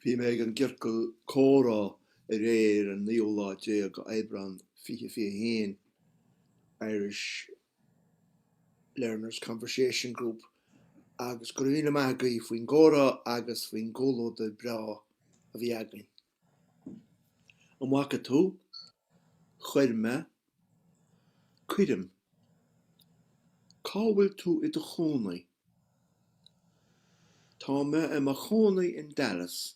Bhí mé ag an gciorcal comhrá aréir an naoú lá déag Aibreán 2021, Irish Learners Conversation Group, agus go raibh míle maith agaibh faoin gcomhrá agus faoin gcomhluadar breá a bhí againn. An bhfaca tú? Chuir mé. Cuirim. Cá bhfuil tú i do chónaí? Tá mé i mo chónaí in Dallas.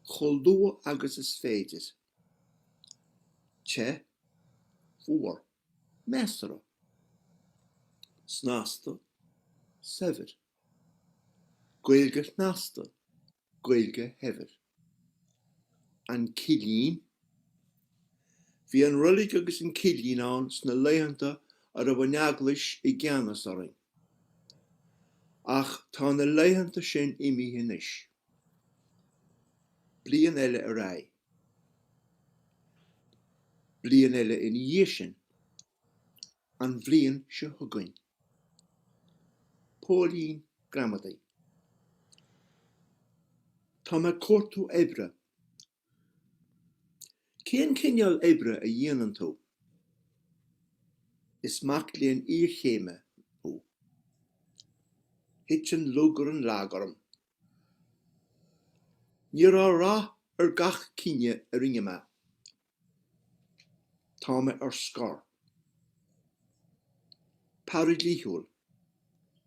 Chomh luath agus is féidir. Te. Fuar. Measartha. Snasta. Saibhir. Gaeilge shnasta. Gaeilge shaibhir. An Cillín. Bhí an roilig agus an cillín ann sna laethanta a raibh an Eaglais i gceannas orainn. Ach tá na laethanta sin imithe anois. Bliain eile ar aghaidh. Bliain eile ina dhiaidh sin. An bhliain seo chugainn. Póilín gramadaí. Tá mé ag cuartú oibre. Cén cineál oibre a dhéanann tú? Is mac léinn iarchéime thú. Thit an lug ar an lag orm. Ní raibh rath ar gach cinneadh a rinne mé. Tá mé ar scor. Paradhlíthiúil.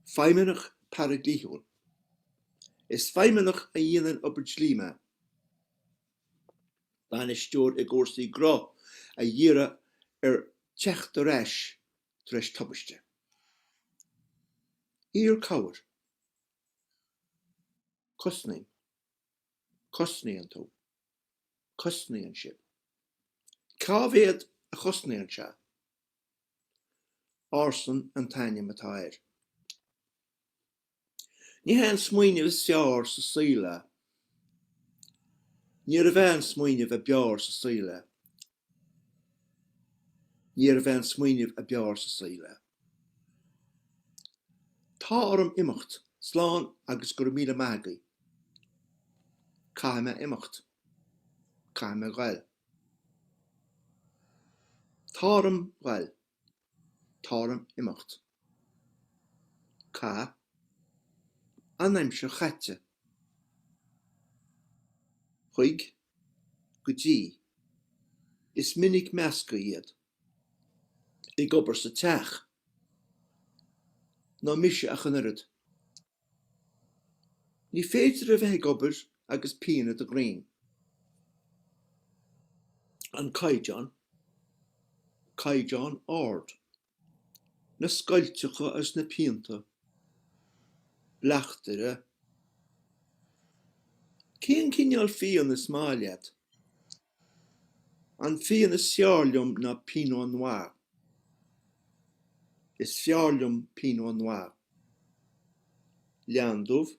Feidhmeannach paradhlíthiúil. Is feidhmeannach a dhéanann obair dlí mé. Bainisteoir i gcúrsaí gnó a d'iarr air teacht ar ais tar éis tubaiste. Iarr cabhair. Cosnaím. Cosnaíonn tú. Cosnaíonn sibh. Cá mhéad a chosnaíonn sé? Orson an t-ainm atá air. Ní hé an smaoineamh is fearr sa saol é. Níorbh é an smaoineamh ab fhearr sa saol é. Níorbh é an smaoineamh ab fhearr sa saol é. Tá orm imeacht, slán agus go raibh míle maith agaibh. Caithfidh mé imeacht. Caithfidh mé goil. Tá orm goil. Tá orm imeacht. Caith. An aimsir chaite. Chuig. Go dtí. Is minic measctha iad. Ag obair sa teach. Ná mise ach an oiread. Ní féidir a bheith ag obair agus pian i do dhroim. An caighdeán. Caighdeán ard. Na scoilteacha agus na pianta. Bleachtaire. Cén cineál fíona is maith leat? An fíon is fearr liom ná Pinot Noir. Is fearr liom Pinot Noir. Leann dubh,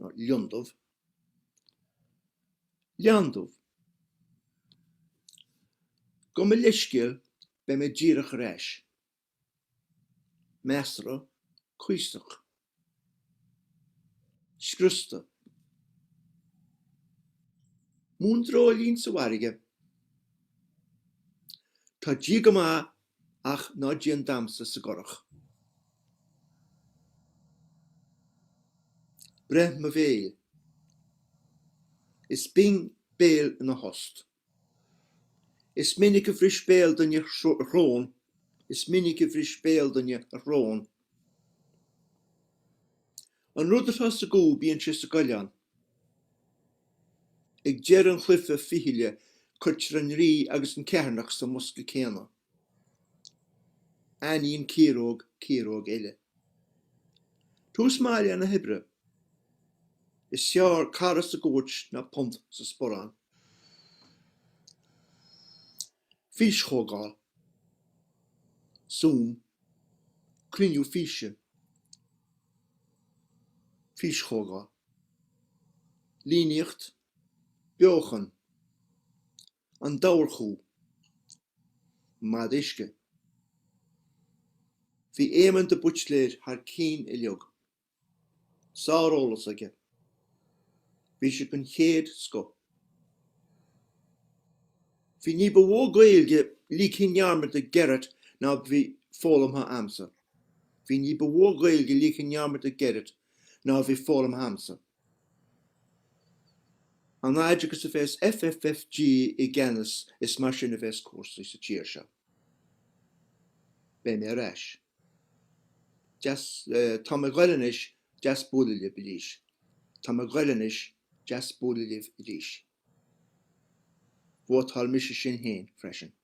nó lionndubh. Leann dubh. Gabh mo leithscéal, beidh mé díreach ar ais. Measartha, cuíosach. Scriosta. Múin dreoilín sa bhfarraige. Tá Dia go maith ach ná déan damhsa sa gcurach. Breith mo bhéil. Is binn béal ina thost. Is minic a bhris béal duine a shrón, is minic a bhris béal duine a shrón. An rud atá sa gcú bíonn sé sa gcoileán. Ag deireadh an chluiche fichille cuirtear an rí agus an ceithearnach sa mbosca céanna. Aithníonn ciaróg ciaróg eile. Tús maith le na hoibre. Is fearr cara sa gcúirt ná punt sa sparán. Físchomhdháil. Zoom. Cruinniú físe. Físchomhdháil. Líníocht. Beochan. An dobharchú. Madadh uisce. Bhí Éamonn de Buitléir thar cinn uileag. Sáreolas aige. Bhí sé den chéad scoth. Bhí ní ba mhó Gaeilge ligthe i ndearmad ag Gerrit ná bhí foghlamtha a'msa. Bhí ní ba mhó Gaeilge ligthe i ndearmad ag Gerrit ná bhí foghlamtha a'msa. An fhaid agus a bheas FFFG i gceannas is mar sin a bheas cúrsaí sa tír seo. Beidh mé ar ais. Deas, tá mé ag goil anois, deas bualadh libh arís. Tá mé ag goil anois, deas bualadh libh arís. Vótáil mise Sinn Féin freisin.